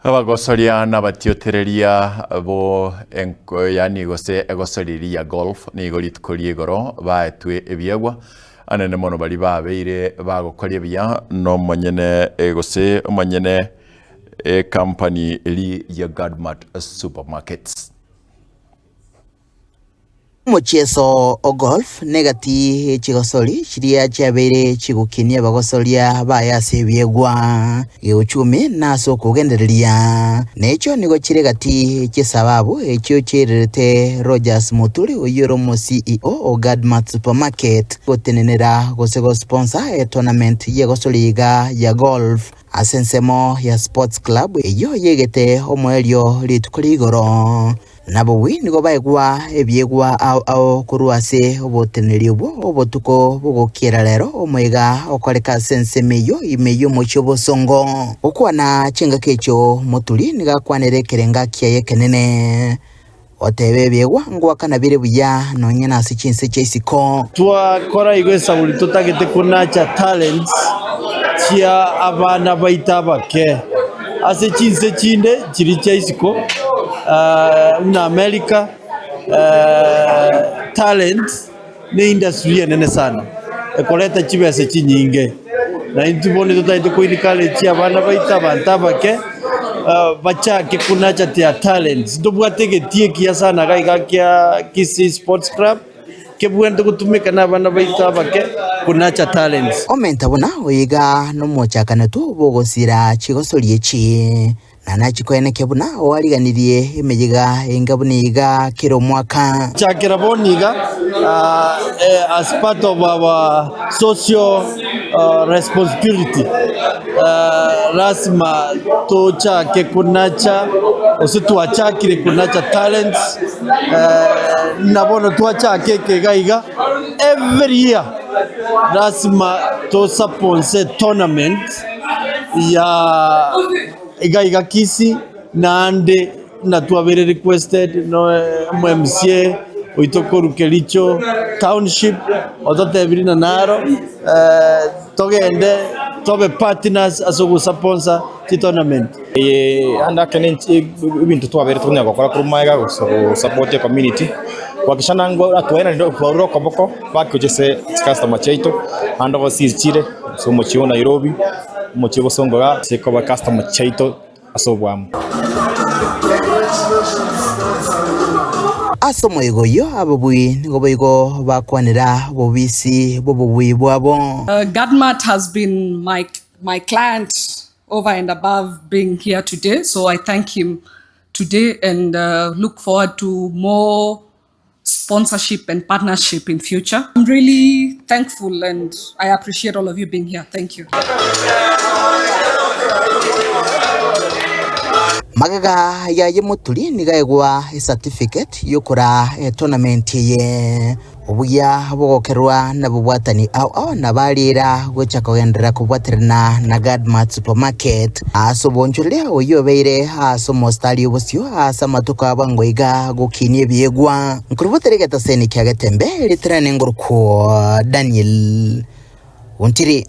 Abagosoria na abatiotereria bo enko yaani gose egosori riria golf nigo rituko ria igoro baetwe ebiegwa anene mono baria babeire bagokoria buya nomonyene gose omonyene ecompany eria ya Gadmart Supermarkets. Omochieso o golf negati ye chigosori chiria chiabeire chigokinia abagosoria baye ase ebiegwa, geuchumi na ase okogendereria. Na echio nigo chire gati ye chisababu echio chiairerete Rogers Muturi oyio ore omo CEO o Gadmart Supermarket gotenenera gose gosponsor etournament y'egosori iga ya golf ase ensemo ya Sports Club eyio yegete omoerio rituko ria igoro. Nabobui nigo baegwa ebiegwa ao ao korwa ase oboteneneri obwo obotuko bogokiera rero omoyega okoreka ase ensemo eyio ime y'omochie obosongo. Gokwana chingaki echio Moturi nigo akwanere ekerenga kiaye ekenene, otebe ebiegwa ngoakana bire buya nonya nase chinse chia isiko. Twakora igo esauri totagete konacha talents chia abana baito abake. Ase chinse chinde chiria chia isiko buna America, talent ne industry enene sana ekoreta chibesa chinyinge. Na intwe bono totagete ko encourage abana baito abanto abake bachake konacha their talents. Ntobwate egetii ekiya sana iga iga kia Kisii Sports Club. Kebwenerete gotumeka nabana baito abake konacha talents. Omenta buna oyo iga nomochakanetwo bw'ogosira chigosori echi, na nachikoenekia buna oariganirie emeyega enga buna iga kera omwaka. Chakera bono iga as part of our social responsibility lasima tochake konacha gose twachakire konacha talents. Na bono twachaka eke iga iga, every year lasima tosaponse tournament ya iga iga Kisii, naende buna twabeire requested no omo MCA oito korwa Kericho township ototebirie ng'a naro togende tobe partners ase ogosaponsa chitournament. Eye ande ake ne ebinto twabeire tokonyara gokora korwa magega gose gosupport ecommunity, gohakikisha nangwa twaenanire twarure okoboko back gochia ase chicustomer chiaito, naende gose chire ase omochie o Nairobi, omochie o Bosongo igaa, ase koba customer chiaito ase oboamo. Ase omoyega oyio ababui nigo boigo bakwanera obobisi bw'obobui bwabo. Gadmart has been my my client over and above being here today so I thank him today and uh, look forward to more sponsorship and partnership in future. I'm really thankful and I appreciate all of you being here. Thank you. Magega yaye Muturi nigo aegwa ecertificate yokoraa etournament eye. Obuya bogokerwa nabobwatani ao ao nabariira gocha kogenderera kobwaterana na Gadmart Supermarket ase obonchoreria oyio obeire ase omositari obosio ase amatuko a bwango iga gokinia ebiegwa. Nkorubotere egetaseni kia Getembe, ritirane ngorokwo Daniel Ontiri.